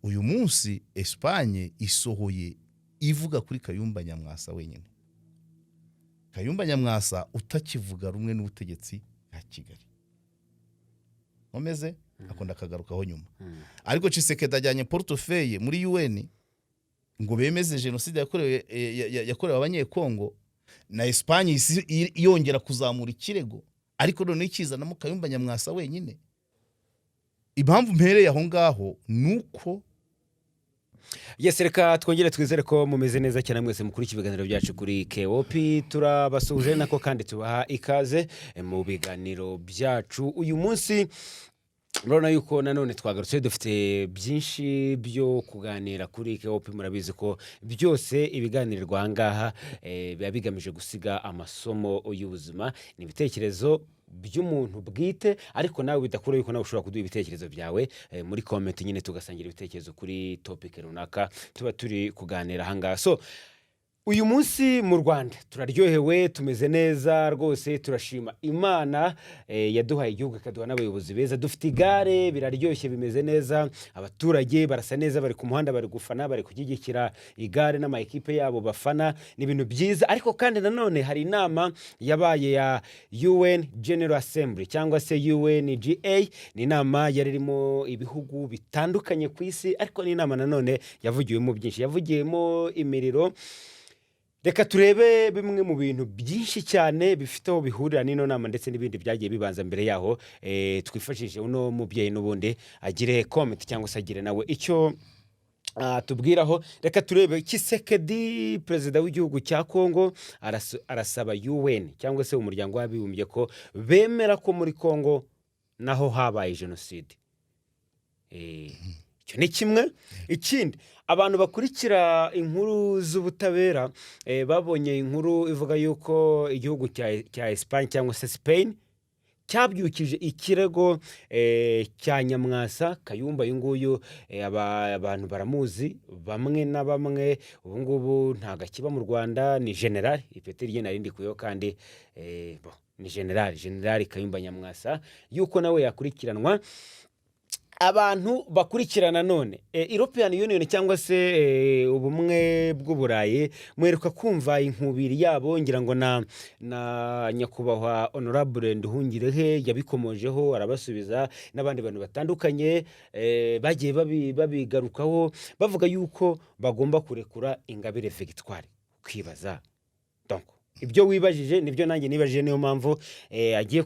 Uyu munsi Espagne isohoye ivuga kuri Kayumba Nyamwasa wenyine, Kayumba Nyamwasa utakivuga rumwe n'ubutegetsi bwa Kigali. Nkomeze akunda akagarukaho nyuma, ariko Tshisekedi ajyanye portefeuille muri UN ngo bemeze jenoside yakorewe Abanyekongo, na Espagne yongera kuzamura ikirego, ariko noneho ikizanamo Kayumba Nyamwasa wenyine. Impamvu mpereye aho ngaho ni uko Yes, reka twongere twizere ko mumeze neza cyane mwese mukurikiye ibiganiro byacu kuri KOP. Turabasuhuje nako kandi tubaha ikaze mu biganiro byacu. Uyu munsi murabona yuko nanone twagarutse, dufite byinshi byo kuganira kuri KOP. Murabizi ko byose ibiganirwa aha ngaha biba bigamije gusiga amasomo y'ubuzima. Ni ibitekerezo by'umuntu bwite, ariko nawe bidakura yuko nawe ushobora kuduha ibitekerezo byawe muri comment nyine, tugasangira ibitekerezo kuri topic runaka tuba turi kuganira aha ngaha. So uyu munsi mu Rwanda turaryohewe, tumeze neza rwose, turashima Imana yaduhaye igihugu, ikaduha n'abayobozi beza. Dufite igare, biraryoshye, bimeze neza, abaturage barasa neza, bari ku muhanda, bari gufana, bari gushyigikira igare n'ama ekipe yabo bafana. Ni ibintu byiza. Ariko kandi nanone hari inama yabaye ya UN General Assembly cyangwa se UNGA. Ni inama yari irimo ibihugu bitandukanye ku isi, ariko ni inama nanone yavugiwemo byinshi, yavugiyemo imiriro. Reka turebe bimwe mu bintu byinshi cyane bifite aho bihurira n'ino nama ndetse n'ibindi byagiye bibanza mbere yaho. Twifashishe uno mubyeyi n'ubundi agire comment cyangwa se agire nawe icyo tubwiraho. Reka turebe. Tshisekedi, perezida w'igihugu cya Kongo, arasaba UN cyangwa se Umuryango w'Abibumbye ko bemera ko muri Kongo naho habaye jenoside. Icyo ni kimwe. Ikindi, abantu bakurikira inkuru z'ubutabera babonye inkuru ivuga yuko igihugu cya Espagne cyangwa se Spain cyabyukije ikirego cya Nyamwasa Kayumba. Uyu nguyu abantu baramuzi bamwe na bamwe. Ubu ngubu ntabwo akiba mu Rwanda, ni general, ipeti rye nari ndikuyeho kandi bo, ni general Kayumba Nyamwasa, yuko nawe yakurikiranwa. Abantu bakurikirana none European Union cyangwa se Ubumwe bw'Uburayi, mweruka kumva inkubiri yabo. Ngira ngo na nyakubahwa Honorable Nduhungirehe yabikomojeho arabasubiza, n'abandi bantu batandukanye bagiye babigarukaho bavuga yuko bagomba kurekura Ingabire Victoire. Ukibaza, donc ibyo wibajije nibyo nanjye nibajije, niyo mpamvu agiye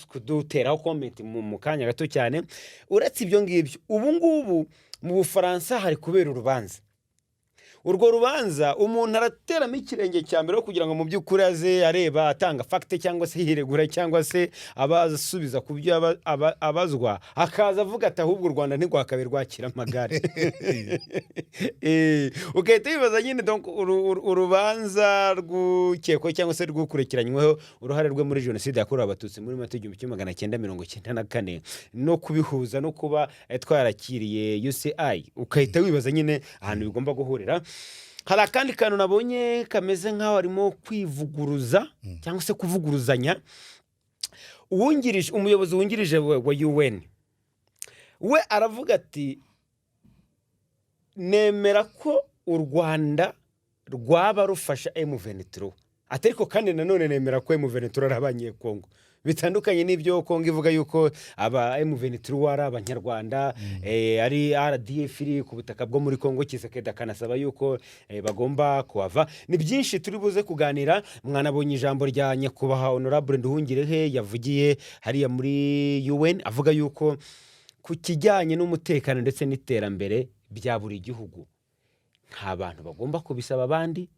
kuduteraho comment mu kanya gato cyane. Uretse ibyo ngibyo, ubu ngubu mu Bufaransa hari kubera urubanza. Urwo rubanza umuntu arateramo ikirenge cya mbere kugira ngo mu by'ukuri aze areba atanga facts cyangwa se yiregura cyangwa se aba asubiza ku byo abazwa, akaza avuga ati ahubwo u Rwanda ntirwakabe rwakira amagare. Ugahita wibaza nyine, donc urubanza rw'ukekwaho cyangwa se rw'ukurikiranyweho uruhare rwe muri jenoside yakorewe Abatutsi muri Mata 1994, no kubihuza no kuba twarakiriye UCI, ukahita wibaza nyine ahantu bigomba guhurira. Hari akandi kantu nabonye kameze nk'aho harimo kwivuguruza cyangwa se kuvuguruzanya. Uwungirije, umuyobozi wungirije wa UN we aravuga ati nemera ko u Rwanda rwaba rufasha M23, ati ariko kandi nanone nemera ko M23 ari Abanyekongo, bitandukanye n'ibyo Kongo ivuga yuko aba M23 ari Abanyarwanda, ari RDF iri ku butaka bwo muri Kongo. Tshisekedi akanasaba yuko bagomba kuhava. Ni byinshi turi buze kuganira. Mwanabonye ijambo rya nyakubahwa Honorable Nduhungirehe yavugiye hariya muri UN, avuga yuko ku kijyanye n'umutekano ndetse n'iterambere bya buri gihugu nta bantu bagomba kubisaba abandi,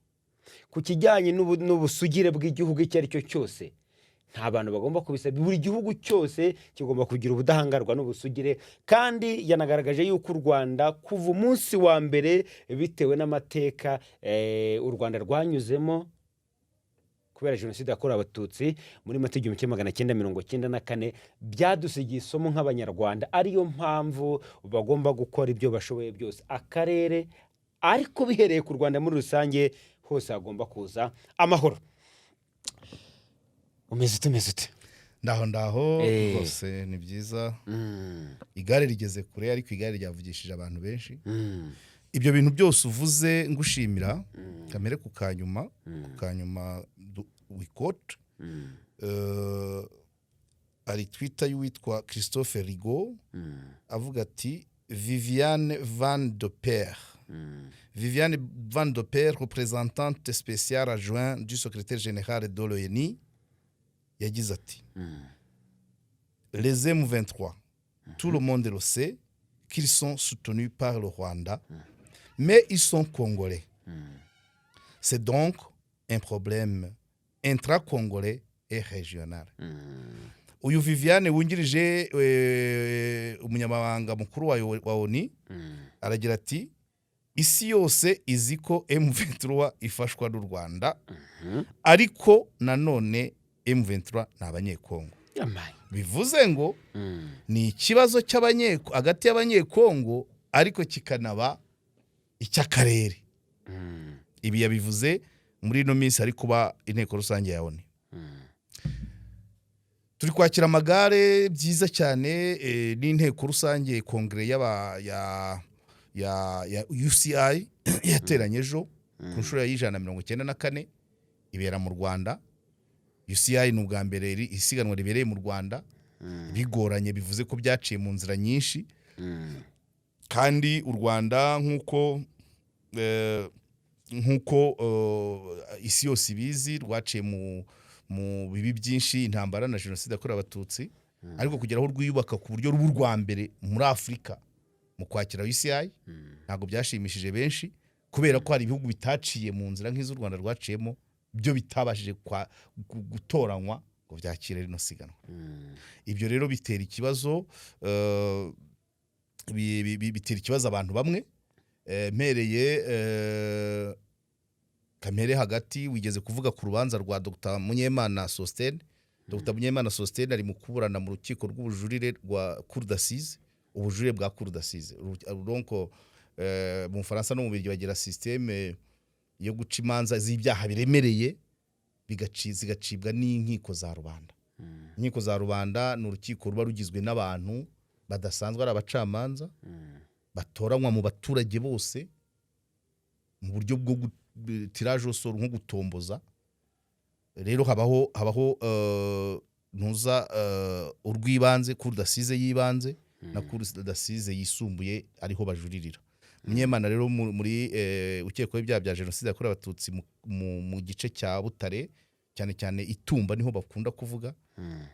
ku kijyanye n'ubusugire bw'igihugu icyo ari cyo cyose nta bantu bagomba kubisaba, buri gihugu cyose kigomba kugira ubudahangarwa n'ubusugire. Kandi yanagaragaje yuko u Rwanda kuva umunsi wa mbere, bitewe n'amateka u Rwanda rwanyuzemo kubera jenoside yakorewe Abatutsi muri Mata 1994, byadusigiye isomo nk'Abanyarwanda, ariyo mpamvu bagomba gukora ibyo bashoboye byose, akarere ariko bihereye ku Rwanda muri rusange, hose hagomba kuza amahoro. Umeze ute, umeze ute? Ndaho, ndaho. Rwose ni byiza. Igare rigeze kure, ariko igare ryavugishije abantu benshi. Ibyo bintu byose uvuze ngushimira, kamere ku kanyuma wikot ari Twitter y'uwitwa Christophe Rigo, avuga ati: "Viviane Van de Perre, Viviane Van de Perre, représentante spéciale adjoint du secrétaire général de l'ONU, yagize ati: 'Les M23, tout le monde le sait qu'ils sont soutenus par le Rwanda, mais ils sont congolais. C'est donc un problème intra-congolais et régional.'" Uyu Viviane wungirije umunyamabanga mukuru wa ONU aragira ati: "Isi yose izi ko M23 ifashwa n'u Rwanda, ariko nanone M23 ni Abanyekongo." Yamaye. Bivuze ngo ni ikibazo hagati y'Abanyekongo, ariko kikanaba icy'akarere. Ibi yabivuze muri ino minsi hari kuba inteko rusange ya ONU. Turi kwakira amagare, byiza cyane, n'inteko rusange, kongere y'aba ya UCI yateranye ejo ku nshuro ya 194, ibera mu Rwanda. UCI ni ubwa mbere isiganwa ribereye mu Rwanda bigoranye, bivuze ko byaciye mu nzira nyinshi. Kandi u Rwanda, nk'uko isi yose ibizi, rwaciye mu bibi byinshi, intambara na Jenoside yakorewe Abatutsi, ariko kugera aho rwiyubaka ku buryo ruba urwa mbere muri Afurika mu kwakira UCI ntabwo byashimishije benshi, kubera ko hari ibihugu bitaciye mu nzira nk'iz'u Rwanda rwaciyemo, byo bitabashije gutoranywa ngo byakire rino siganwa. Ibyo rero bitera ikibazo, bitera ikibazo abantu bamwe. Mpereye kamere hagati, wigeze kuvuga ku rubanza rwa Dr Munyemana Sostene. Dr Munyemana Sostene ari mu kuburana mu rukiko rw'ubujurire rwa Cour d'assises, ubujurire bwa Cour d'assises. Donc mu Bufaransa no mu Bubiligi bagira système yo guca imanza z'ibyaha biremereye, zigacibwa n'inkiko za rubanda. Inkiko za rubanda ni urukiko ruba rugizwe n'abantu badasanzwe ari abacamanza, batoranywa mu baturage bose mu buryo bwo tirage au sort, nko gutomboza. Rero habaho ntuza urw'ibanze, cour d'assises y'ibanze, na cour d'assises yisumbuye, ariho bajuririra. Munyemana rero muri ukekwaho ibyaha bya Jenoside yakorewe Abatutsi mu gice cya Butare, cyane cyane Itumba niho bakunda kuvuga.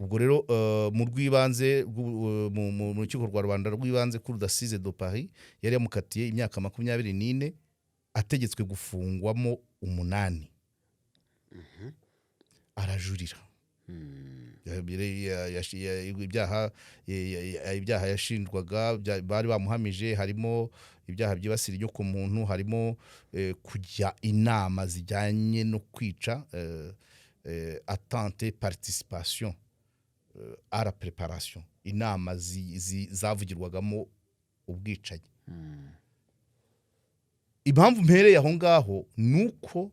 Ubwo rero mu rw'ibanze mu rukiko rwa rubanda rw'ibanze, cour d'assises de Paris, yari yamukatiye imyaka 24, ategetswe gufungwamo 8. Arajurira. Ibyaha yashinjwaga, bari bamuhamije, harimo ibyaha byibasira inyoko muntu, harimo kujya inama zijyanye no kwica, attente, participation à la préparation, inama zavugirwagamo ubwicanyi. Impamvu mpereye aho ngaho ni uko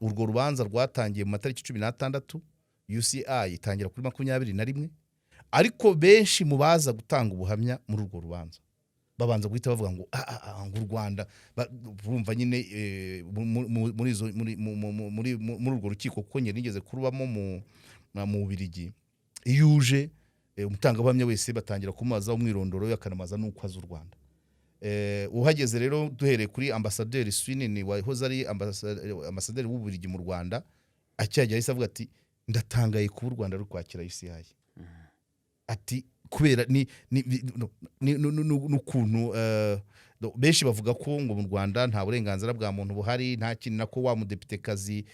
urwo rubanza rwatangiye mu matariki 16, UCI itangira kuri 21, ariko benshi mu baza gutanga ubuhamya muri urwo rubanza babanza guhita bavuga ngo ah, ah, ah, ngo u Rwanda bumva nyine muri izo muri mu- mu- muri muri urwo rukiko, kuko njye nigeze kurubamo mu Bubiligi. Iyo uje, umutangabuhamya wese batangira kumubaza umwirondoro we, akanamaza n'uko azi u Rwanda. Uhageze rero, duhereye kuri ambasaderi Swinini wahoze ari ambasaderi w'Ububiligi mu Rwanda, akihagera yahise avuga ati: "Ndatangaye kuba u Rwanda ruri kwakira UCI." Ati kubera ni no- ni- nu- nu- n'ukuntu benshi bavuga ko ngo mu Rwanda nta burenganzira bwa muntu buhari, nta kintu nako wa mudepitekazi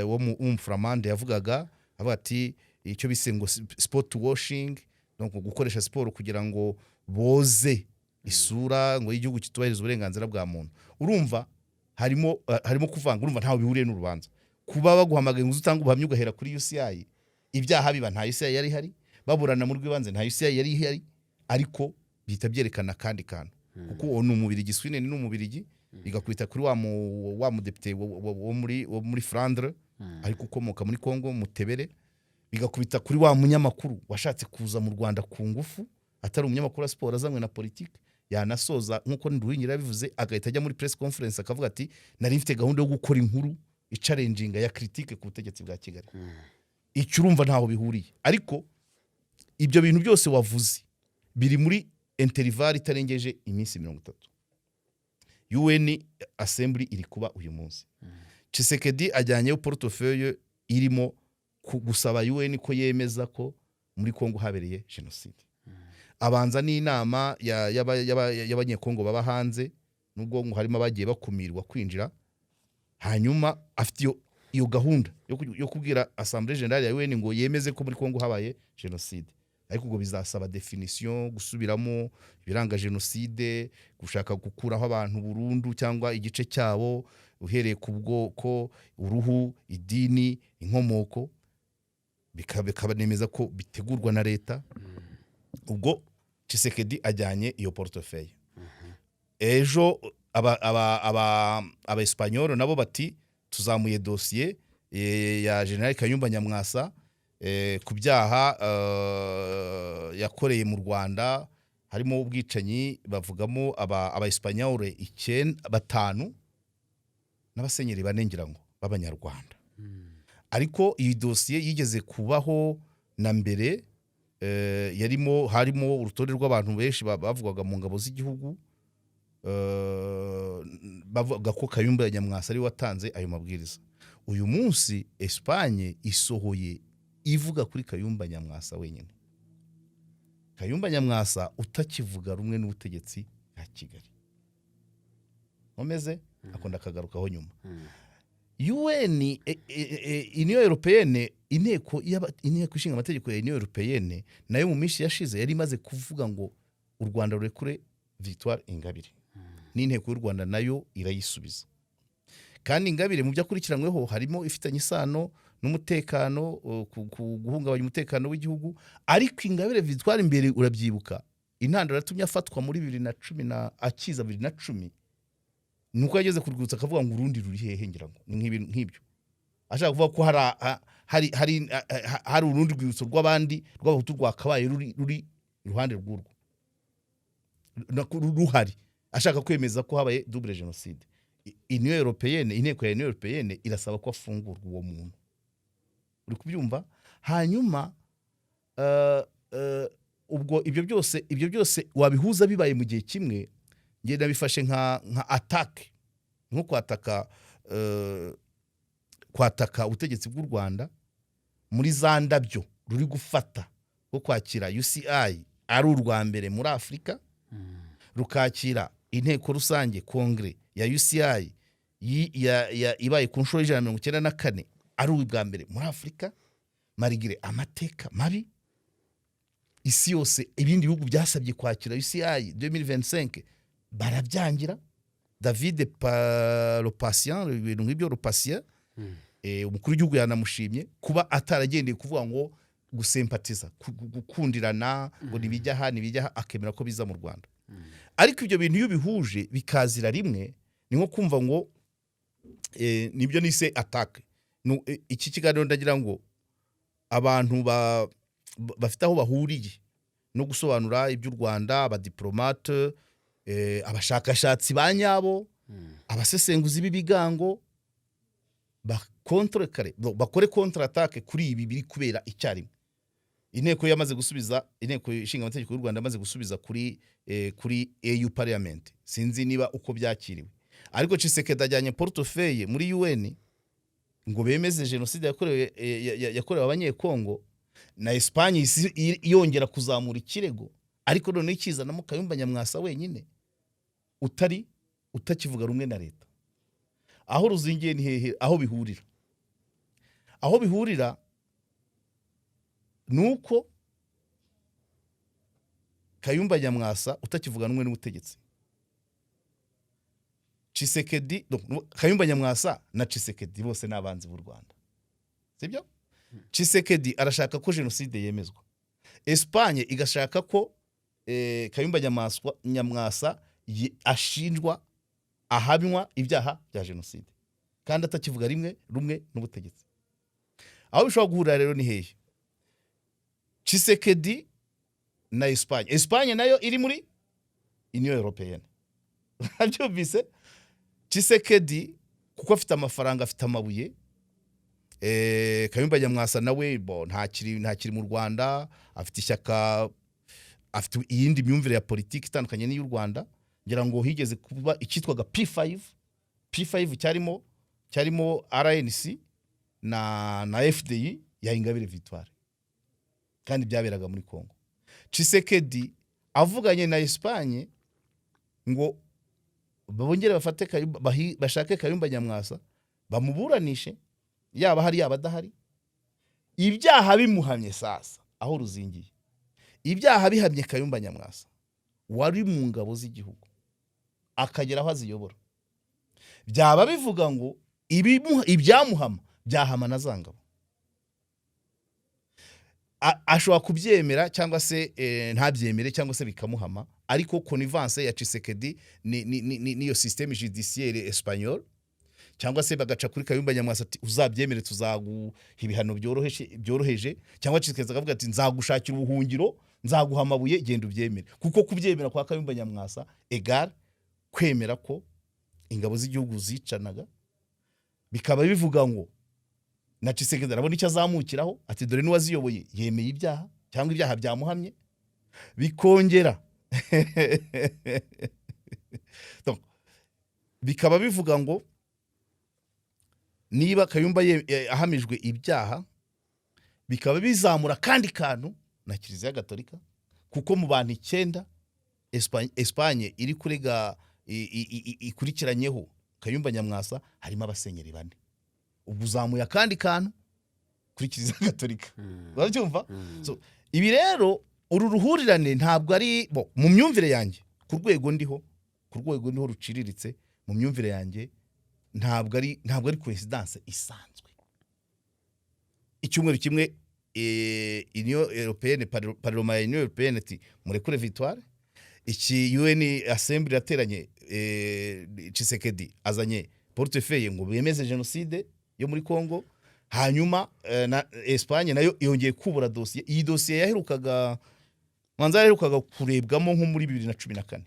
wo mu w'Umufuramande yavugaga, avuga ati icyo bise ngo sport washing, donc gukoresha siporo kugira ngo boze isura ngo y'igihugu kitubahiriza uburenganzira bwa muntu. Urumva harimo kuvanga. Urumva ntawe bihuriye n'urubanza kuba baguhamagaye ngo uze utange ubuhamya ugahera kuri UCI. Ibyaha biba nta UCI yari ihari, baburana mu rw'ibanze nta UCI yari ihari, ariko bihita byerekana akandi kantu, kuko uwo ni Umubirigi, Swineni ni Umubirigi, bigakubita kuri wa mudepite wo muri Flandre ariko ukomoka muri Congo, Mutebere. Bigakubita kuri wa munyamakuru washatse kuza mu Rwanda ku ngufu, atari umunyamakuru wa siporo, azanywe na politiki, yanasoza nk'uko Nduhungira yabivuze, agahita ajya muri press conference akavuga ati: "Nari mfite gahunda yo gukora inkuru ichallenginga, ya critique ku butegetsi bwa Kigali." Icyo urumva ntaho bihuriye, ariko ibyo bintu byose wavuze biri muri intervalle itarengeje iminsi 30. UN Assembly iri kuba uyu munsi. Tshisekedi ajyanyeyo portefeuille irimo gusaba UN ko yemeza ko muri Kongo habereye jenoside. Abanza n'inama y'Abanyekongo baba hanze, nubwo ngo harimo abagiye bakumirwa kwinjira. Hanyuma afite iyo gahunda yo kubwira Assemblée Générale ya UN ngo yemeze ko muri Kongo habaye jenoside, ariko ubwo bizasaba définition, gusubiramo ibiranga jenoside, gushaka gukuraho abantu burundu cyangwa igice cyabo uhereye ku bwoko, uruhu, idini, inkomoko, bikabanemeza ko bitegurwa na leta. Ubwo Tshisekedi ajyanye iyo portefeuille. Ejo aba Espanyol nabo bati: "Tuzamuye dosiye ya General Kayumba Nyamwasa ku byaha yakoreye mu Rwanda, harimo ubwicanyi." Bavugamo aba Espanyol icyenda, batanu n'abasenyeri bane, ngira ngo b'Abanyarwanda. Ariko iyi dosiye yigeze kubaho na mbere, yarimo harimo urutonde rw'abantu benshi bavugwaga mu ngabo z'igihugu, bavuga ko Kayumba Nyamwasa ariwe watanze ayo mabwiriza. Uyu munsi Espagne isohoye ivuga kuri Kayumba Nyamwasa wenyine, Kayumba Nyamwasa utakivuga rumwe n'ubutegetsi bwa Kigali. Nkomeze, akunda akagarukaho nyuma. UN, Union Européenne, inteko ishinga amategeko ya Union Européenne nayo mu minsi yashize yari imaze kuvuga ngo u Rwanda rurekure Victoire Ingabire, n'inteko y'u Rwanda nayo irayisubiza. Kandi Ingabire mu byo akurikiranyweho harimo ifitanye isano n'umutekano, guhungabanya umutekano w'igihugu. Ariko Ingabire Victoire imbere, urabyibuka, intandaro yatumye afatwa muri 2010 na akiza 2010, ni uko yageze ku rwibutso akavuga ngo: "Urundi ruri hehe?" Ngira ngo ni nk'ibintu nk'ibyo, ashaka kuvuga ko hari urundi rwibutso rw'abandi rw'Abahutu rwakabaye ruri iruhande rw'urwo ruhari, ashaka kwemeza ko habaye double génocide. Union Européenne, inteko ya Union Européenne irasaba ko afungurwa uwo muntu. Uri kubyumva? Hanyuma ubwo ibyo byose wabihuza bibaye mu gihe kimwe, njye nabifashe nka attaque, nko kwataka ubutegetsi bw'u Rwanda muri za ndabyo ruri gufata rwo kwakira UCI, ari urwa mbere muri Afurika rukakira inteko rusange, congrès ya UCI ibaye ku nshuro y'194, ari ubwa mbere muri Afurika, malgré amateka mabi. Isi yose, ibindi bihugu byasabye kwakira UCI 2025 barabyangira. David Lopatien, ibintu nk'ibyo, Lopatien, umukuru w'igihugu yanamushimye kuba ataragendeye kuvuga ngo gusempatiza, gukundirana, ngo nibijya aha, nibijya aha, akemera ko biza mu Rwanda. Ariko ibyo bintu iyo ubihuje bikazira rimwe, ni nko kumva ngo nibyo nise attaque. Iki kiganiro ndagira ngo abantu bafite aho bahuriye no gusobanura iby'u Rwanda, abadiplomate, abashakashatsi ba nyabo, abasesenguzi b'ibigango, bakontrekare, bakore contre-attaque kuri ibi biri kubera icyarimwe. Inteko yamaze gusubiza, Inteko Ishinga Amategeko y'u Rwanda yamaze gusubiza kuri EU Parliament, sinzi niba uko byakiriwe. Ariko Tshisekedi ajyanye portefeuille muri UN ngo bemeze jenoside yakorewe Abanyekongo, na Espagne yongera kuzamura ikirego, ariko noneho ikizanamo Kayumba Nyamwasa wenyine utari utakivuga rumwe na leta. Aho ruzingiye ni hehe? Aho bihurira ni uko Kayumba Nyamwasa utakivuga rumwe n'ubutegetsi, Tshisekedi, no, Kayumba Nyamwasa na Tshisekedi bose ni abanzi b'u Rwanda, sibyo? Tshisekedi arashaka ko jenoside yemezwa, Espagne igashaka ko Kayumba Nyamwasa ashinjwa, ahamywa ibyaha bya jenoside kandi atakivuga rimwe rumwe n'ubutegetsi. Aho bishobora guhurira rero ni hehe? Tshisekedi na Espagne, Espagne nayo iri muri Union Européenne, urabyumvise? Tshisekedi kuko afite amafaranga, afite amabuye, Kayumba Nyamwasa nawe bo ntakiri mu Rwanda, afite ishyaka, afite iyindi myumvire ya politiki itandukanye n'iy'u Rwanda. Ngira ngo higeze kuba icyitwaga P5. P5 cyarimo RNC na FDI ya Ingabire Victoire, kandi byaberaga muri Congo. Tshisekedi avuganye na Espagne ngo bongere bafate Kayumba, bashake Kayumba Nyamwasa bamuburanishe, yaba hari yaba adahari. Ibyaha bimuhamye, sasa aho ruzingiye, ibyaha bihamye Kayumba Nyamwasa wari mu ngabo z'igihugu akagera aho aziyobora, byaba bivuga ngo ibyamuhama byahama na za ngabo. Ashobora kubyemera cyangwa se ntabyemere, cyangwa se bikamuhama, ariko connivence ya Tshisekedi niyo système judiciaire espagnol, cyangwa se bagaca kuri Kayumba Nyamwasa ati: "Uzabyemere, tuzaguha ibihano byoroheje," cyangwa Tshisekedi akavuga ati: "Nzagushakira ubuhungiro, nzaguha amabuye, genda ubyemere." Kuko kubyemera kwa Kayumba Nyamwasa égal kwemera ko ingabo z'igihugu zicanaga, bikaba bivuga ngo na Tshisekedi arabona icyo azamukiraho, ati: "Dore n'uwaziyoboye yemeye ibyaha cyangwa ibyaha byamuhamye." Bikongera. Donc, bikaba bivuga ngo niba Kayumba ahamijwe ibyaha, bikaba bizamura akandi kantu na Kiliziya Gatolika, kuko mu bantu icyenda Espagne iri kurega, ikurikiranyeho Kayumba Nyamwasa, harimo abasenyeri bane. Ubwo uzamuye akandi kantu kuri Kiliziya Gatolika, urabyumva? So, ibi rero, uru ruhurirane ntabwo ari bo mu myumvire yanjye, ku rwego ndiho ruciriritse, mu myumvire yanjye ntabwo ari coincidence isanzwe. Icyumweru kimwe, Union Européenne, Parlement ya Union Européenne ati: "Murekure Victoire." Iki UN Assembly yateranye, Tshisekedi azanye portefeuille ngo bemeze jenoside yo muri Congo. Hanyuma na Espagne nayo yongeye kubura dosiye. Iyi dosiye yaherukaga, manza yaherukaga kurebwamo nko muri 2014.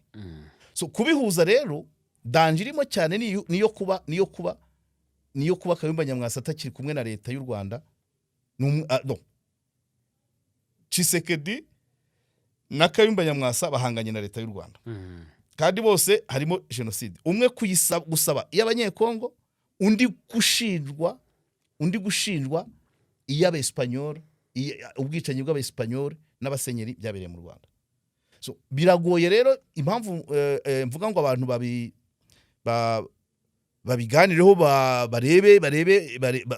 So kubihuza rero, danger irimo cyane niyo kuba Kayumba Nyamwasa atakiri kumwe na leta y'u Rwanda. No Tshisekedi na Kayumba Nyamwasa bahanganye na leta y'u Rwanda, kandi bose harimo jenoside, umwe kuyisaba, gusaba iy'Abanyekongo, undi gushinjwa iy'Abesipanyol, ubwicanyi bw'Abesipanyol n'abasenyeri byabereye mu Rwanda. So biragoye rero. Impamvu mvuga ngo abantu babiganireho,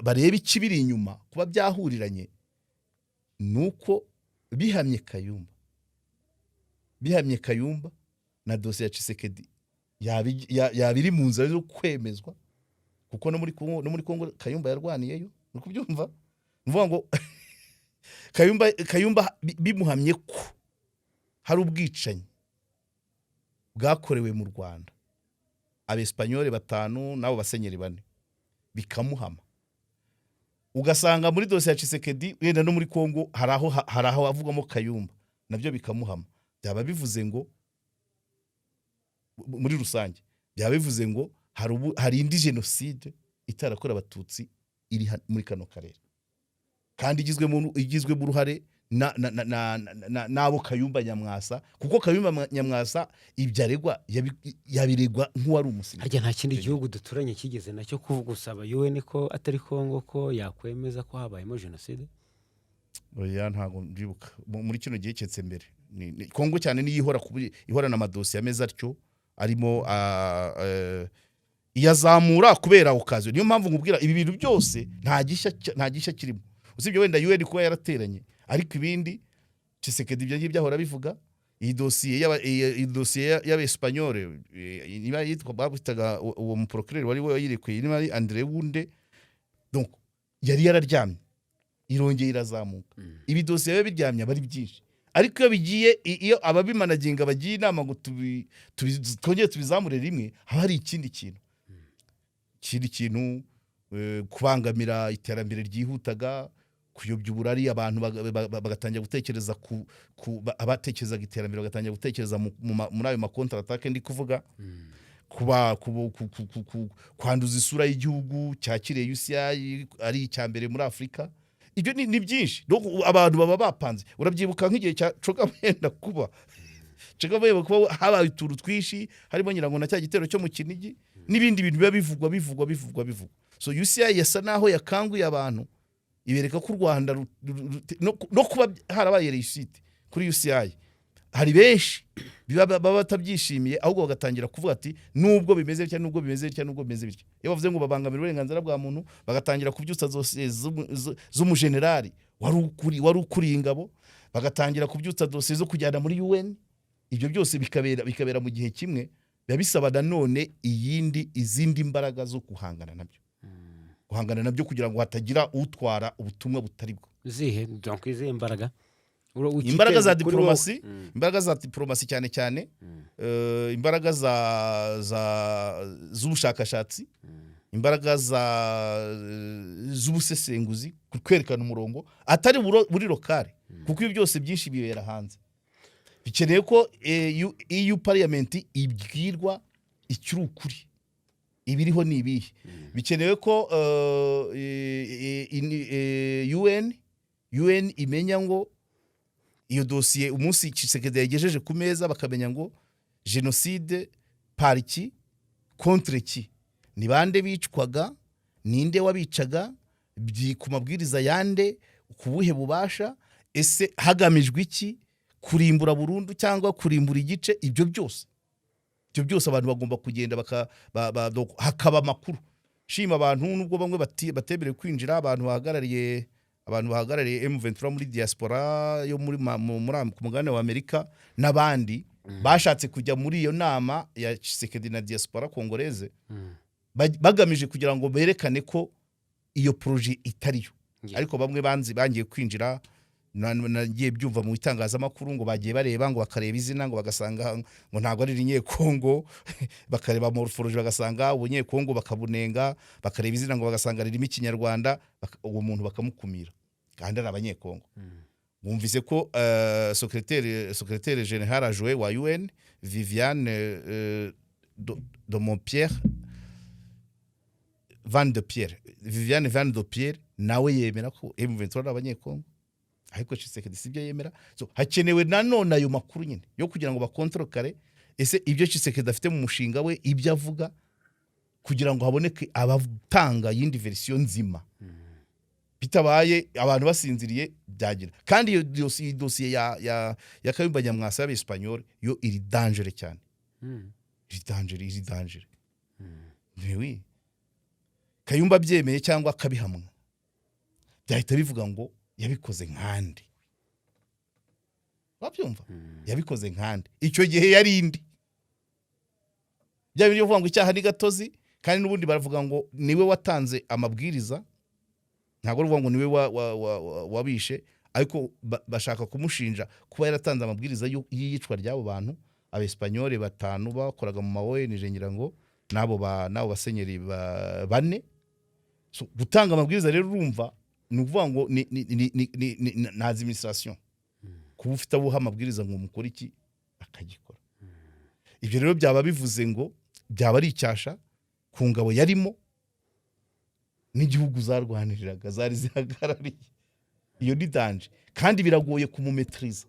barebe ikibiri inyuma kuba byahuriranye, nuko bihamye Kayumba na dosiye ya Tshisekedi yaba iri mu nzira zo kwemezwa, kuko no muri Kongo Kayumba yarwaniyeyo. Uri kubyumva? Ni ukuvuga ngo Kayumba bimuhamye ko hari ubwicanyi bwakorewe mu Rwanda, Abesipanyoli batanu n'abo basenyeri bane, bikamuhama, ugasanga muri dosiye ya Tshisekedi wenda no muri Kongo hari aho havugwamo Kayumba, nabyo bikamuhama, byaba bivuze ngo muri rusange byaba bivuze ngo hari indi jenoside itarakorewe Abatutsi iri muri kano karere, kandi igizwemo uruhare n'abo Kayumba Nyamwasa, kuko Kayumba Nyamwasa ibyo aregwa yabiregwa nk'uwari umusirikare. Harya nta kindi gihugu duturanye kigeze nacyo gusaba UN ko atari Kongo ko yakwemeza ko habayemo jenoside? Oya, ntabwo mbyibuka muri kino gihe, cyetse mbere. Kongo cyane niyo ihora ihorana amadosiye ameze atyo, arimo iyazamura kubera occasion. Niyo mpamvu nkubwira ibi bintu byose nta gishya kirimo, usibye wenda UN kuba yarateranye, ariko ibindi Tshisekedi ibyo ngibyo ahora bivuga. Iyi dosiye y'Abespanyole, niba yitwa, babitaga uwo muprocureur wari wayirekuye, niba ari André Wunde, donc yari yararyamye, irongeye irazamuka. Ibi dosiye biba biryamye aba ari byinshi, ariko iyo bigiye, iyo ababimanaginga bagiye inama ngo twongere tubizamure rimwe, haba hari ikindi kintu, kubangamira iterambere ryihutaga, Kuyobya uburari, abantu bagatangira gutekereza abatekerezaga iterambere bagatangira gutekereza muri ayo ma contre-attaque ndi kuvuga, kuba kwanduza isura y'igihugu cyakiriye UCI ari icya mbere muri Afurika. Ibyo ni byinshi. Donc, abantu baba bapanze. Urabyibuka nk'igihe cya CHOGM yenda kuba, CHOGM yenda kuba, habaye utuntu twinshi, harimo ngira ngo na cya gitero cyo mu Kinigi n'ibindi bintu biba bivugwa, bivugwa, bivugwa, bivugwa. So UCI yasa naho yakanguye abantu, ibereka ko u Rwanda no kuba harabaye réussite kuri UCI, hari benshi baba batabyishimiye, ahubwo bagatangira kuvuga ati nubwo bimeze bitya, nubwo bimeze bitya, nubwo bimeze bitya. Iyo bavuze ngo babangamira uburenganzira bwa muntu, bagatangira kubyutsa dosiye z'umujenerali wari ukuriye ingabo, bagatangira kubyutsa dosiye zo kujyana muri UN, ibyo byose bikabera mu gihe kimwe, biba bisaba nanone izindi mbaraga zo guhangana nabyo kugira ngo hatagira utwara ubutumwa butari bwo. Zihe? Donc izihe mbaraga? Imbaraga za kuri wowe. diplomasi. Imbaraga za diplomasi cyane cyane, imbaraga za za z'ubushakashatsi, imbaraga z'ubusesenguzi, kwerekana umurongo atari buri local, kuko ibi byose byinshi bibera hanze. Bikeneye ko EU Parliament ibwirwa ikiri ukuri, ibiriho ni ibihe. Bikenewe ko UN imenya ngo iyo dosiye, umunsi Tshisekedi yagejeje ku meza, bakamenya ngo jenoside par qui, contre qui, ni bande bicwaga, ninde wabicaga, ku mabwiriza yande, ku buhe bubasha, ese hagamijwe iki, kurimbura burundu cyangwa kurimbura igice? Ibyo byose abantu bagomba kugenda baka, ba, ba, donc hakaba amakuru. Shima abantu, nubwo bamwe batemerewe kwinjira, abantu bahagarariye M23 muri diaspora yo muri ma- mu- muri ku mugabane wa Amerika n'abandi bashatse kujya muri iyo nama ya Tshisekedi na diaspora congolaise, bagamije kugira ngo berekane ko iyo projet itariyo. Ariko bamwe banzi bangiye kwinjira, nagiye byumva mu itangazamakuru ngo bagiye bareba, ngo bakareba izina, ngo bagasanga ngo ntabwo ari Rinyekongo, bakareba morphologie bagasanga ubunyekongo bakabunenga, bakareba izina ngo bagasanga ririmo Ikinyarwanda, uwo muntu bakamukumira kandi ari Abanyekongo. Bumvise ko secrétaire général adjoint wa UN, Viviane de Montpierre Van de Pierre, Viviane Van de Pierre, nawe yemera ko M23 ari Abanyekongo, ariko Tshisekedi sibyo yemera. So hakenewe nanone ayo makuru nyine yo kugira ngo bakontorokare ese ibyo Tshisekedi afite mu mushinga we, ibyo avuga, kugira ngo haboneke abatanga yindi version nzima. Bitabaye, abantu basinziriye, byagira. Kandi iyo dosiye ya Kayumba Nyamwasa y'Abesipanyoli yo iri dangereux cyane. Iri dangereux, iri dangereux. Oui, Kayumba abyemeye cyangwa akabihamwa, byahita bivuga ngo yabikoze nkande. Wabyumva, yabikoze nkande? Icyo gihe yari indi bya bindi byo kuvuga ngo icyaha ni gatozi. Kandi n'ubundi baravuga ngo niwe watanze amabwiriza, ntabwo ari ukuvuga ngo niwe wabishe, ariko bashaka kumushinja kuba yaratanze amabwiriza y'iyicwa ry'abo bantu, Abesipanyoli batanu bakoraga mu ma ONG, ngira ngo n'abo basenyeri bane. So, gutanga amabwiriza rero, urumva ni ukuvuga ngo ni administration, kuba ufite abo uha amabwiriza ngo mukore iki, akagikora. Ibyo rero byaba bivuze ngo byaba ari icyasha ku ngabo yarimo n'igihugu zarwaniriraga, zari zihagarariye. Iyo ni danger, kandi biragoye kumumetiriza,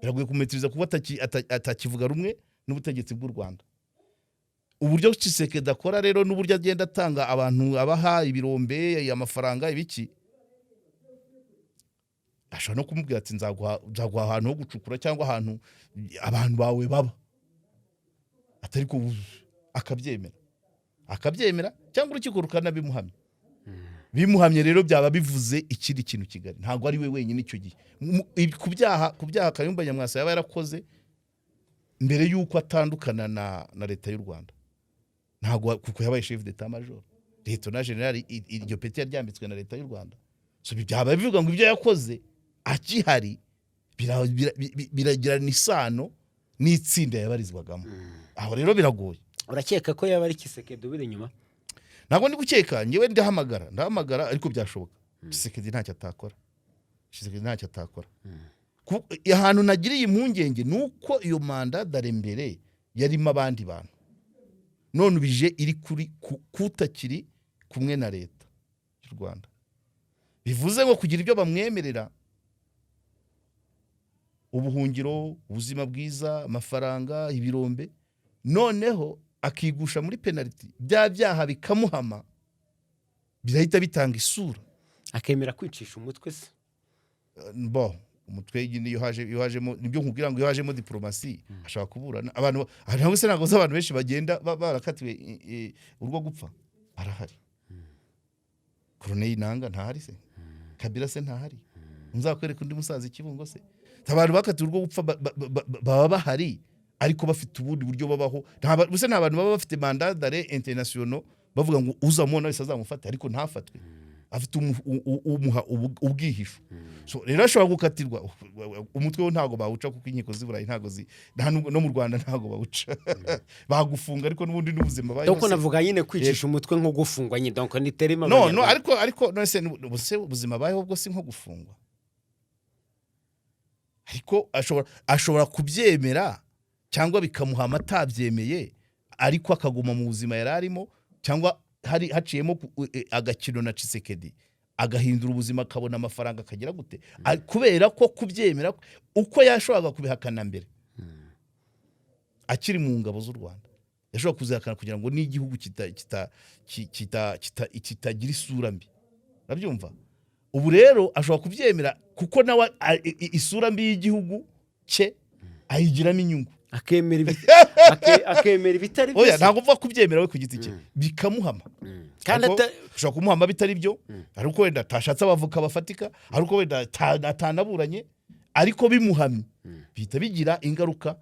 biragoye kumumetiriza kuko atakivuga rumwe n'ubutegetsi bw'u Rwanda. Uburyo Tshisekedi akora rero n'uburyo agenda atanga abantu, abaha ibirombe, amafaranga, ibiki, ashobora no kumubwira ati nzaguha ahantu ho gucukura cyangwa ahantu abantu bawe baba, atari ko akabyemera cyangwa urukiko rukanabimuhamya. Bimuhamye rero, byaba bivuze ikindi kintu kigali. Ntabwo ari we wenyine icyo gihe ku byaha Kayumba Nyamwasa yaba yarakoze mbere y'uko atandukana na leta y'u Rwanda. Ntabwo, kuko yabaye chef d'état major, lieutenant général, iryo peti yaryambitswe na leta y'u Rwanda. So byaba bivuga ngo ibyo yakoze akihari biragirana isano n'itsinda yabarizwagamo. Aho rero biragoye. Urakeka ko yaba ari Tshisekedi ubiri inyuma? Ntabwo ndi gukeka, njyewe ndahamagara, ndahamagara, ariko byashoboka. Tshisekedi ntacyo atakora. Tshisekedi ntacyo atakora. Ahantu nagiriye impungenge ni uko iyo mandat d'arrêt mbere yarimo abandi bantu, none ubije iri kuri kutakiri kumwe na leta y'u Rwanda, bivuze ngo kugira ibyo bamwemerera, ubuhungiro, ubuzima bwiza, amafaranga, ibirombe, noneho akigusha muri penaliti, bya byaha bikamuhama, birahita bitanga isura. Akemera kwicisha umutwe se? Bo umutwe iyo hajemo, nibyo nkubwira ngo iyo hajemo diplomasi ashobora kuburana abantu. Ntabwo se, ntabwo abantu benshi bagenda barakatiwe urwo gupfa barahari? Corneille Nanga ntahari se? Kabila se ntahari? Nzakwereka undi musaza ikibungo se? Abantu bakatiwe urwo gupfa baba bahari, ariko bafite ubundi buryo babaho. Buse nta bantu baba bafite mandat d'arrêt international, bavuga ngo uzamubona wese azamufate, ariko ntafatwe, afite umuha ubwihisho. So rero ashobora gukatirwa, umutwe wo ntabwo bawuca, kuko inkiko z'i Burayi ntabwo no mu Rwanda ntabwo bawuca, bagufunga, ariko n'ubundi n'ubuzima bayeho Donc navuga nyine kwicisha umutwe nko gufungwa nyine, donc ni terme. No, ariko none se ubuse ubuzima bayeho bwo si nko gufungwa? Ariko ashobora kubyemera cyangwa bikamuhama atabyemeye, ariko akaguma mu buzima yari arimo, cyangwa hari haciyemo agakino na Tshisekedi, agahindura ubuzima, akabona amafaranga, akagira gute. Kubera ko kubyemera uko yashoboraga kubihakana mbere akiri mu ngabo z'u Rwanda, yashobora kuzihakana kugira ngo n'igihugu kitagira isura mbi, urabyumva? Ubu rero ashobora kubyemera kuko nawe isura mbi y'igihugu cye ayigiramo inyungu. Akemera ibitari Oya. byo se? Ntabwo uvuga kubyemera we ku giti cye, bikamuhama. Kandi Ariko ushobora kumuhama bitari byo, ariko wenda atashatse abavoka bafatika, ariko wenda atanaburanye, ariko bimuhamye bihita bigira ingaruka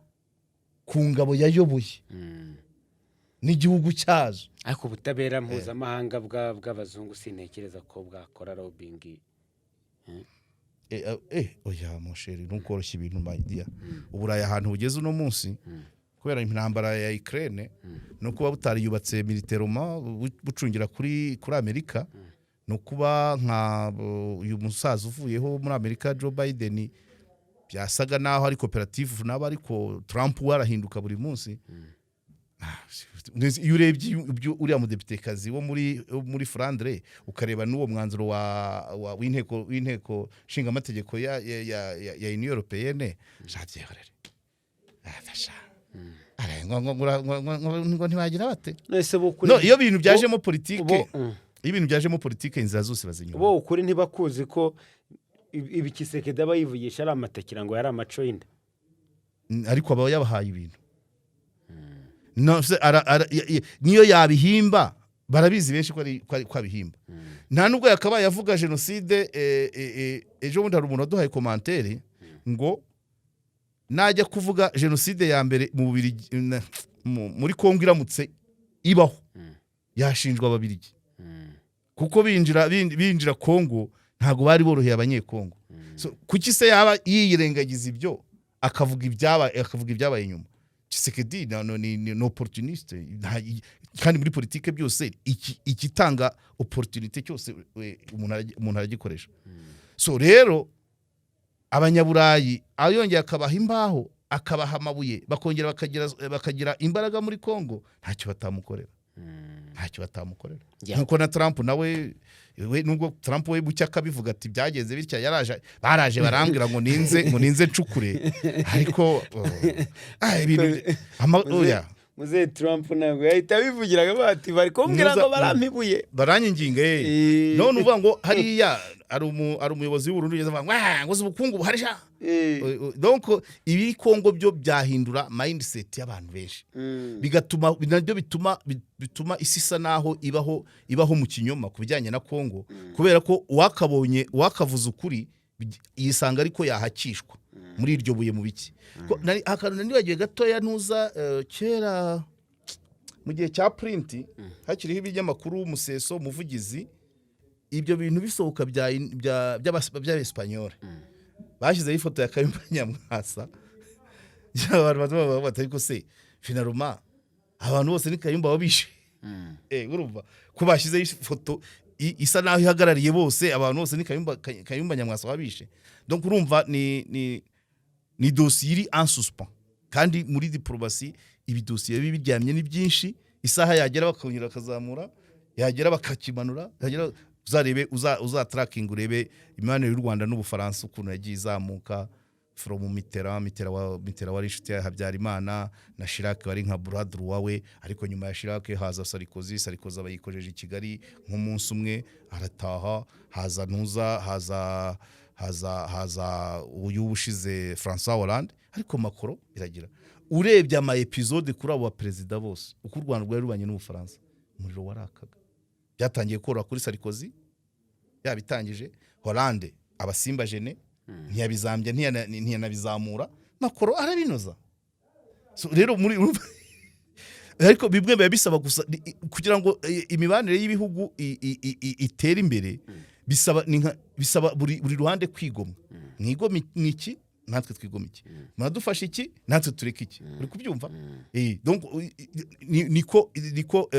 ku ngabo yayoboye n'igihugu cyazo. Ariko ubutabera mpuzamahanga bw'abazungu sintekereza ko bwakora lobbying. Oya mon cher, ntukoroshye ibintu, my dear. Uburayi ahantu bugeze uno munsi kubera intambara ya Ukraine no kuba butariyubatse militairement, bucungira kuri Amerika, no kuba nka uyu musaza uvuyeho muri Amerika, Joe Biden, byasaga naho ari coopérative nabo, ariko Trump we arahinduka buri munsi. Iyo urebye ibyo uriya mudepitekazi wo muri Flandre, ukareba n'uwo mwanzuro w'inteko nshingamategeko ya Union Européenne, shabyihorere. Afasha. Ngo ntibagira bate? None bo ukuri No, iyo bintu byajemo politike, bo iyo ibintu byajemo politike, inzira zose bazinyura. Bo ukuri ntibakuzi ko ibi Tshisekedi aba yivugisha ari amatakira ngo yari amaco y'inda. Ariko aba yabahaye ibintu. No, se niyo yabihimba, barabizi benshi ko abihimba. Nta nubwo yakabaye avuga jenoside. Ejo bundi hari umuntu waduhaye commentaire ngo najya kuvuga jenoside ya mbere mu Bubiligi, muri Kongo, iramutse ibaho, yashinjwa Ababiligi, kuko binjira Kongo ntabwo bari boroheye Abanyekongo. So, kuki se yaba yirengagiza ibyo, akavuga ibyabaye inyuma? Tshisekedi ni opportuniste. Kandi muri politike byose ikitanga opportunité cyose umuntu aragikoresha. So rero Abanyaburayi ayongeye akabaha imbaho, akabaha amabuye, bakongera bakagira imbaraga muri Kongo, ntacyo batamukorera, ntacyo batamukorera. Nkuko na Trump nawe we, nubwo Trump we bucya akabivuga ati byagenze bitya, yaraje, baraje barambwira ngo ninze ncukure, ariko oh, ibintu oya. Muzehe Trump ntabwo yahita abivugiraga bati bari kumbwira ngo barampibuye. Baranyinginga. None uvuga ngo hariya ari umuyobozi w'u Burundi ugeze avuga ngo "Ah, ngo uzi ubukungu buhari sha." Donc ibi Kongo byo byahindura mindset y'abantu benshi, bigatuma nabyo bituma isi isa naho ibaho mu kinyoma ku bijyanye na Kongo, kubera ko uwakabonye, uwakavuze ukuri, yisanga ariko yahakishwa muri iryo buye mu biki. Akantu nibagiwe gatoya, ntuza kera mu gihe cya print hakiriho ibinyamakuru, Umuseso, Umuvugizi, ibyo bintu bisohoka by'Abesipanyoli, bashyizeho ifoto ya Kayumba Nyamwasa. Abantu bavuga bati ariko se finalement abantu bose ni Kayumba wabishe? Urumva ko bashyizeho ifoto. Isa naho ihagarariye bose, abantu bose ni Kayumba Nyamwasa wabishe. Donc urumva ni dosiye iri en suspens, kandi muri diplomatie ibi dosiye biba biryamye ni byinshi. Isaha yagera bakongera bakazamura, yagera bakakimanura, yagera. Uzarebe, uza tracking, urebe imibanire y'u Rwanda n'Ubufaransa ukuntu yagiye izamuka from Mitterrand. Mitterrand wari inshuti ya Habyarimana, na Chirac wari nka bras droit we. Ariko nyuma ya Chirac haza Sarkozy. Sarkozy aba yikojeje i Kigali nk'umunsi umwe arataha, haza ntuza, haza uyu ushize, François Hollande. Ariko Macron iragira, urebye ama episode kuri abo baperezida bose, uko u Rwanda rwari rubanye n'Ubufaransa, umuriro warakaga. Byatangiye koroha kuri Sarkozy, yabitangije. Hollande abasimba jene ntiyabizambya, ntiyanabizamura. Macron arabinoza. So, rero muri, ariko bimwe biba bisaba gusa kugira ngo imibanire y'ibihugu itere imbere, bisaba bisaba buri ruhande kwigomwa. Mwigome iki, natwe twigome iki, muradufasha iki, natwe tureke iki. Uri kubyumva? Donc niko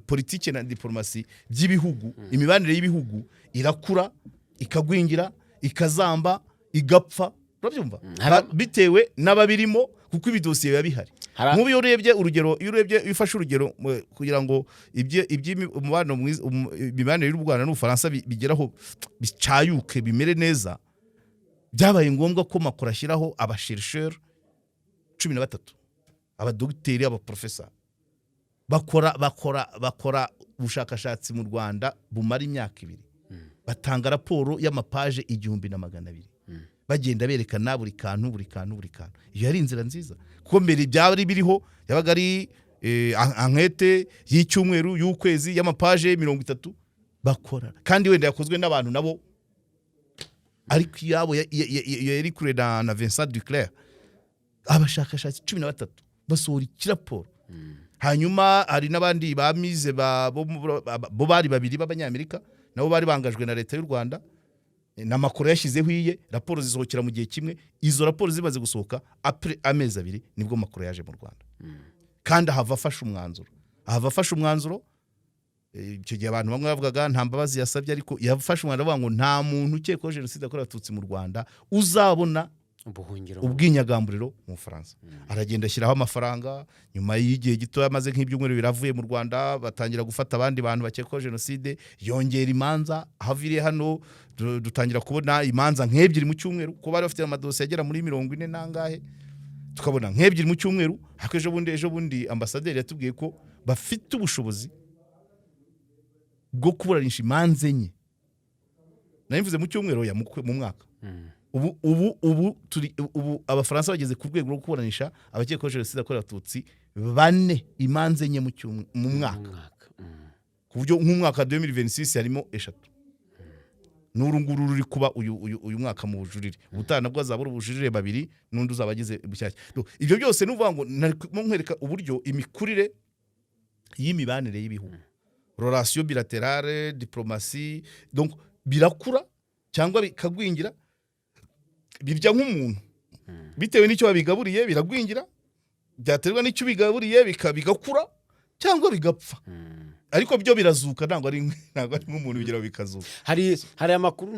politike na diplomasi by'ibihugu, imibanire y'ibihugu irakura, ikagwingira, ikazamba, igapfa, urabyumva? Bitewe n'ababirimo, kuko ibidosiye biba bihari. Nk'ubu iyo urebye urugero, iyo urebye, iyo ufashe urugero kugira ngo ibyo iby'umubano mwiza, imibanire y'u Rwanda n'Ubufaransa bigeraho bicayuke, bimere neza, byabaye ngombwa ko Macron ashyiraho aba chercheurs 13, abadogiteri, abaprofesa, bakora ubushakashatsi mu Rwanda bumara imyaka 2, batanga raporo y'amapaje 1200, bagenda berekana buri kantu, buri kantu, buri kantu. Iyo yari inzira nziza, kuko mbere byari biriho yabaga ari enquête y'icyumweru, y'ukwezi, y'amapaje 30 bakora, kandi wenda yakozwe n'abantu nabo, ariko iyabo yari kure na Vincent Duclert. Abashakashatsi 13 basohora ikiraporo. Hanyuma hari n'abandi bamize bo bari babiri b'Abanyamerika, nabo bari bangajwe na leta y'u Rwanda, na Macron yashyizeho iye. Raporo zisohokera mu gihe kimwe. Izo raporo zimaze gusohoka, après amezi 2 nibwo Macron yaje mu Rwanda, kandi ahava afashe umwanzuro, ahava afashe umwanzuro. Icyo gihe abantu bamwe bavugaga nta mbabazi yasabye, ariko yafashe umwanzuro avuga ngo nta muntu ukekwaho jenoside yakorewe Abatutsi mu Rwanda uzabona ubuhungiro, ubwinyagamburiro mu Bufaransa. Aragenda ashyiraho amafaranga. Nyuma y'igihe gito, amaze nk'ibyumweru biravuye mu Rwanda, batangira gufata abandi bantu bakekwaho jenoside, yongera imanza. Aho aviriye hano dutangira kubona imanza nk'ebyiri mu cyumweru, kuko bari bafite amadosiye agera muri 40 n'angahe, tukabona nk'ebyiri mu cyumweru. Ariko ejo bundi ambasaderi yatubwiye ko bafite ubushobozi bwo kuburanisha imanza enye, nari mvuze mu cyumweru, oya, mu mwaka. Ubu turi, ubu Abafaransa bageze ku rwego rwo kuburanisha abakekwaho jenoside yakorewe Abatutsi bane, imanza enye mu mwaka. Mu mwaka. Ku buryo nk'umwaka wa 2026 harimo eshatu, n'uru nguru ruri kuba uyu mwaka mu bujurire. Ubutaha nabwo azabura ubujurire babiri, n'undi uzaba agize bushyashya. No, ibyo byose ni ukuvuga ngo nari nkwereka uburyo imikurire y'imibanire y'ibihugu, relation bilatérale, diplomatie, donc birakura cyangwa bikagwingira. Birya nk'umuntu, bitewe n'icyo babigaburiye biragwingira, byaterwa n'icyo ubigaburiye bigakura cyangwa bigapfa. Ariko byo birazuka, ntabwo ari nk'umuntu, bigira bikazuka. Hari amakuru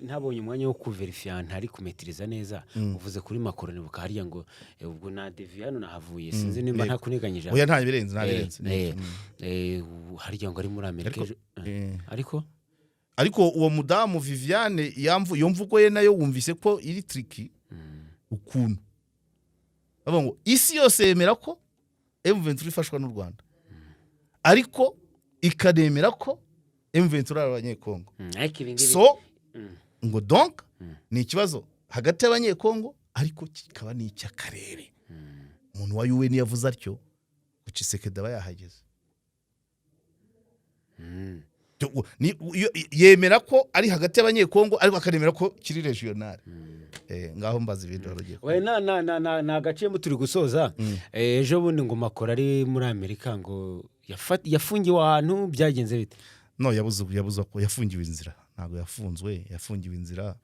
ntabonye umwanya wo kuverifiya, ntari kumetiriza neza. Uvuze kuri Macron nibuka hariya ngo ubwo na devi hano nahavuye, sinzi nimba ntakuniganyije. Oya, nta birenze, nta birenze. Harya ngo ari muri Amerika Ariko- ejo, ariko Ariko uwo mudamu Viviane, iyo mvugo ye nayo wumvise ko iri tricky ukuntu. Bavuga ngo isi yose yemera ko M23 ifashwa n'u Rwanda, ariko ikanemera ko M23 ari Abanyekongo. Ariko ibi ngibi So ngo donc ni ikibazo hagati y'Abanyekongo, ariko kikaba n'icy'akarere. Umuntu wa UN yavuze atyo ngo Tshisekedi aba yahageze. Yemera ko ari hagati y'Abanyekongo, ariko akanemera ko kiri régional. Ngaho mbaza ibindi wari ugiye. We na agaciyemo, turi gusoza. Ejo bundi ngo Macron ari muri Amerika, ngo yafungiwe ahantu, byagenze bite? No, yabuze ko yafungiwe inzira, ntabwo yafunzwe, yafungiwe inzira.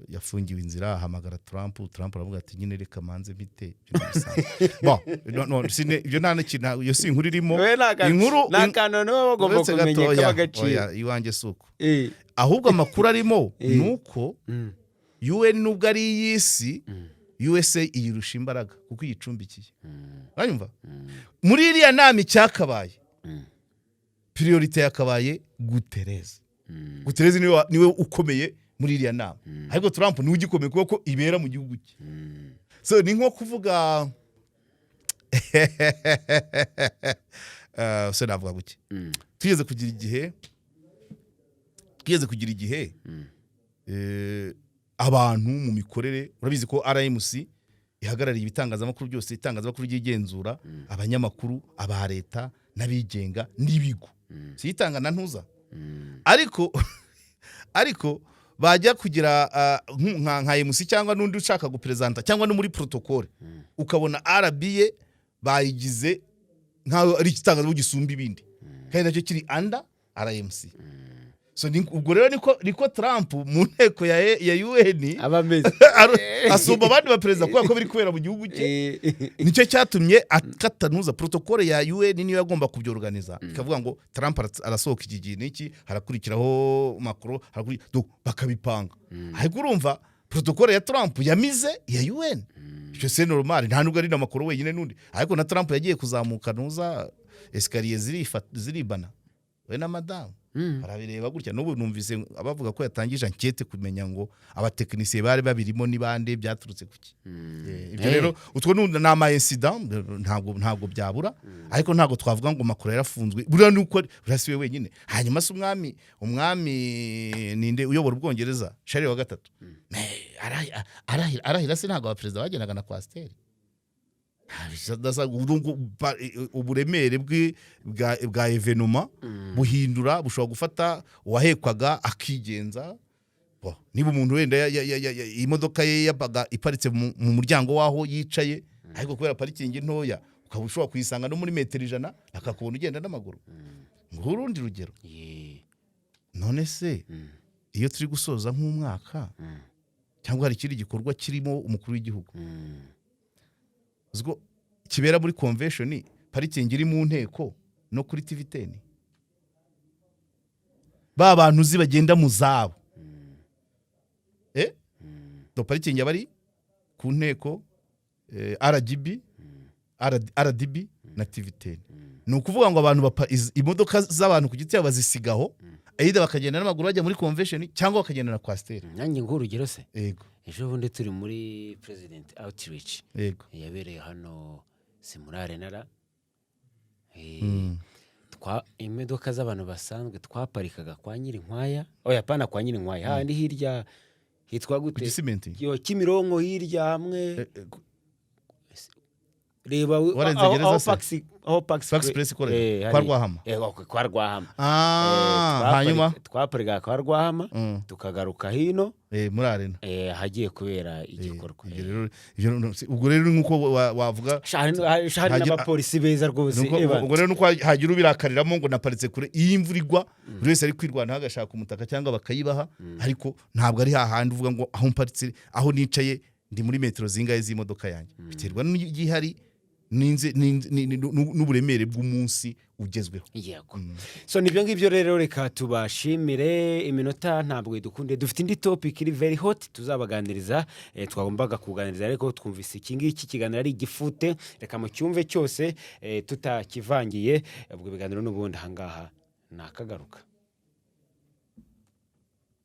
Yafungiwe inzira, ahamagara Trump. Trump aravuga ati: "Nyine reka manze mpite." Ibyo ni bisanzwe. Bon, no, ibyo nta n'ikintu, iyo si inkuru irimo. We Inkuru ni akantu niba bagomba uretse kumenya gatoya, kaba agaciro. Oya, iwanjye si uko. Ahubwo amakuru arimo ni uko UN, nubwo ari iy'isi, USA iyirusha imbaraga kuko iyicumbikiye. Uranyumva? Muri iriya nama icyakabaye priorité yakabaye Guterres. Guterres niwe ukomeye muri iriya nama, ariko Trump niwe ugikomeye kuko ibera mu gihugu cye. So ni nko kuvuga, se navuga guke, tugeze kugira igihe abantu mu mikorere, urabizi ko RMC ihagarariye ibitangazamakuru byose, itangazamakuru ryigenzura, abanyamakuru, aba leta n'abigenga n'ibigo, si itanga na ntuza. Ariko bajya kugira nka MC cyangwa n'undi ushaka guperezanta cyangwa no muri protocole, ukabona RBA bayigize nkaho ari igitangazamakuru gisumba ibindi kandi nacyo kiri under RMC. So ubwo rero niko Trump mu nteko ya UN aba ameze asumba abandi baperezida kubera ko biri kubera mu gihugu cye. Nicyo cyatumye akatanuza protocole ya UN, niyo yagomba kubyorganiza, ikavuga ngo Trump arasohoka iki gihe n'iki, harakurikiraho Macron, bakabipanga. Ariko urumva protocole ya Trump yamize iya UN. Icyo c'est normal, nta nubwo ari na Macron wenyine n'undi. Ariko na Trump yagiye kuzamuka nuza escalier ziribana, we na madamu barabireba gutya. N'ubu numvise abavuga ko yatangije enquête kumenya ngo abatekinisiye bari babirimo ni bande, byaturutse kuki. Ibyo rero utwo ni ama incident, ntabwo byabura, ariko ntabwo twavuga ngo Macron yarafunzwe. Buriya nuko buriya si we wenyine. Hanyuma se umwami ninde uyobora Ubwongereza, Charles wa Gatatu? Arahira se ntabwo abaperezida bagendaga na coaster? Uburemere bwa événement buhindura, bushobora gufata uwahekwaga akigenza. Bo, niba umuntu wenda imodoka ye yabaga iparitse mu muryango w'aho yicaye, ariko kubera parikingi ntoya ukaba ushobora kuyisanga no muri metero 100, akakubona ugenda n'amaguru. Nguhe urundi rugero. None se iyo turi gusoza nk'umwaka cyangwa hari ikindi gikorwa kirimo umukuru w'igihugu, uziko kibera muri convention, parikingi iri mu nteko no kuri TV 10, ba bantu uzi bagenda mu zabo, do parikingi aba ari ku nteko, RGB, RDB na TV 10. Ni ukuvuga ngo abantu imodoka z'abantu ku giti cyabo bazisigaho, either bakagenda n'amaguru bajya muri convention cyangwa bakagenda na coaster. Nanjye nguhe urugero se? Yego. Ejo bundi turi muri president outreach yabereye hano, si muri arenara, imodoka z'abantu basanzwe twaparikaga kwa Nyirinkwaya, oya pana, kwa Nyirinkwaya handi hirya hitwa Ku gute? Gisimenti. Yo, Kimironko hirya hamwe. Reba Warenze gereza aho se? Aho Pax Pax Press ikorera? Hariya. Kwa Rwahama? Okay, kwa Rwahama. Ah, hanyuma Twaparikaga kwa Rwahama, tukagaruka hino muri arena, ahagiye kubera igikorwa. Ibyo rero, ubwo rero ni nk'uko wavuga Sha, hari n'abapolisi beza rwose. Eba. Ubwo rero nuko hagira ubirakariramo ngo naparitse kure. Iyo imvura igwa buri wese ari kwirwanaho agashaka umutaka cyangwa bakayibaha, ariko ntabwo ari hahandi uvuga ngo aho mparitse, aho nicaye, ndi muri metero zingahe z'imodoka yanjye. Biterwa n'igihari n'uburemere bw'umunsi ugezweho. Yego, so nibyo ngibyo rero. Reka tubashimire, iminota ntabwo idukunde. Dufite indi topic iri very hot tuzabaganiriza, twagombaga kuganiriza, ariko twumvise iki ngiki kiganiro ari igifute, reka mu cyumve cyose, tutakivangiye. Ubwo ibiganiro n'ubundi ahangaha ni akagaruka.